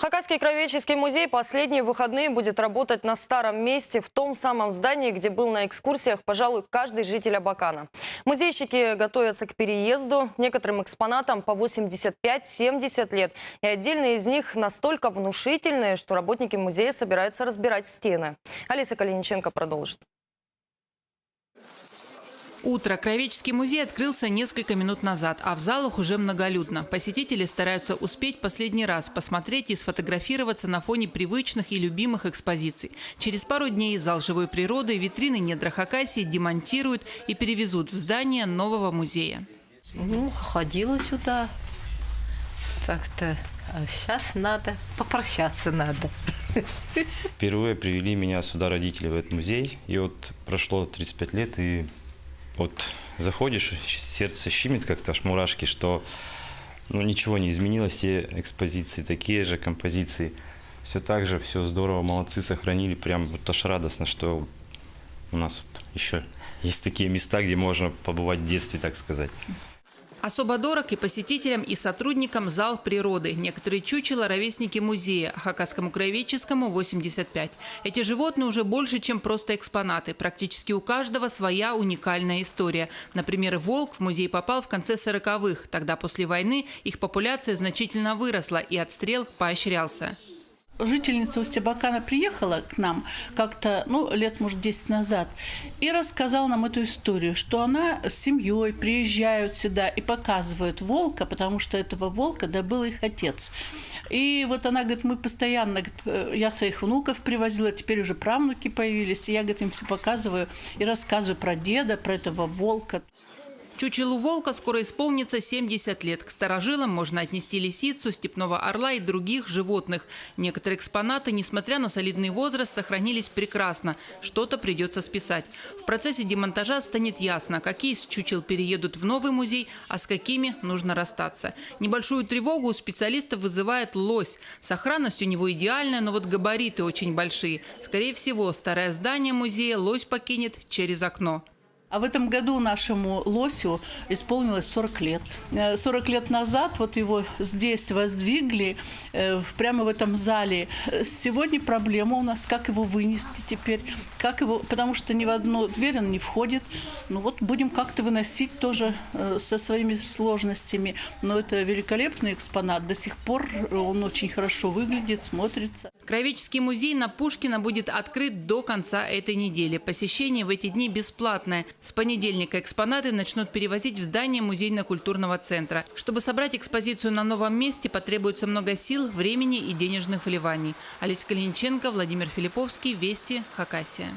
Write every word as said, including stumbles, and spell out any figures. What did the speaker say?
Хакасский краеведческий музей последние выходные будет работать на старом месте, в том самом здании, где был на экскурсиях, пожалуй, каждый житель Абакана. Музейщики готовятся к переезду. Некоторым экспонатам по восемьдесят пять-семьдесят лет, и отдельные из них настолько внушительные, что работники музея собираются разбирать стены. Олеся Калиниченко продолжит. Утро. Краеведческий музей открылся несколько минут назад, а в залах уже многолюдно. Посетители стараются успеть последний раз посмотреть и сфотографироваться на фоне привычных и любимых экспозиций. Через пару дней зал живой природы, витрины «Недра Хакасии» демонтируют и перевезут в здание нового музея. Ну, ходила сюда. Так-то. А сейчас надо попрощаться надо. Впервые привели меня сюда родители, в этот музей. И вот прошло тридцать пять лет, и вот заходишь, сердце щемит как-то, аж мурашки, что, ну, ничего не изменилось, все экспозиции такие же, композиции. Все так же, все здорово, молодцы, сохранили. Прям вот аж радостно, что у нас вот еще есть такие места, где можно побывать в детстве, так сказать. Особо дорог и посетителям, и сотрудникам зал природы. Некоторые чучела — ровесники музея, а Хакасскому краеведческому восемьдесят пять. Эти животные уже больше, чем просто экспонаты. Практически у каждого своя уникальная история. Например, волк в музей попал в конце сороковых. Тогда, после войны, их популяция значительно выросла, и отстрел поощрялся. Жительница Усть-Абакана приехала к нам как-то, ну, лет, может, десять назад и рассказала нам эту историю, что она с семьей приезжают сюда и показывают волка, потому что этого волка добыл их отец. И вот она говорит: «Мы постоянно, говорит, э, я своих внуков привозила, теперь уже правнуки появились, и я, говорит, им все показываю и рассказываю про деда, про этого волка». Чучелу волка скоро исполнится семьдесят лет. К старожилам можно отнести лисицу, степного орла и других животных. Некоторые экспонаты, несмотря на солидный возраст, сохранились прекрасно. Что-то придётся списать. В процессе демонтажа станет ясно, какие из чучел переедут в новый музей, а с какими нужно расстаться. Небольшую тревогу у специалистов вызывает лось. Сохранность у него идеальная, но вот габариты очень большие. Скорее всего, старое здание музея лось покинет через окно. А в этом году нашему лосю исполнилось сорок лет. Э, сорок лет назад вот его здесь воздвигли, э, в, прямо в этом зале. Э, сегодня проблема у нас, как его вынести теперь, как его, потому что ни в одну дверь он не входит. Ну вот будем как-то выносить тоже, э, со своими сложностями. Но это великолепный экспонат. До сих пор он очень хорошо выглядит, смотрится. Краеведческий музей на Пушкина будет открыт до конца этой недели. Посещение в эти дни бесплатное. С понедельника экспонаты начнут перевозить в здание музейно-культурного центра. Чтобы собрать экспозицию на новом месте, потребуется много сил, времени и денежных вливаний. Олеся Калиниченко, Владимир Филипповский, Вести, Хакасия.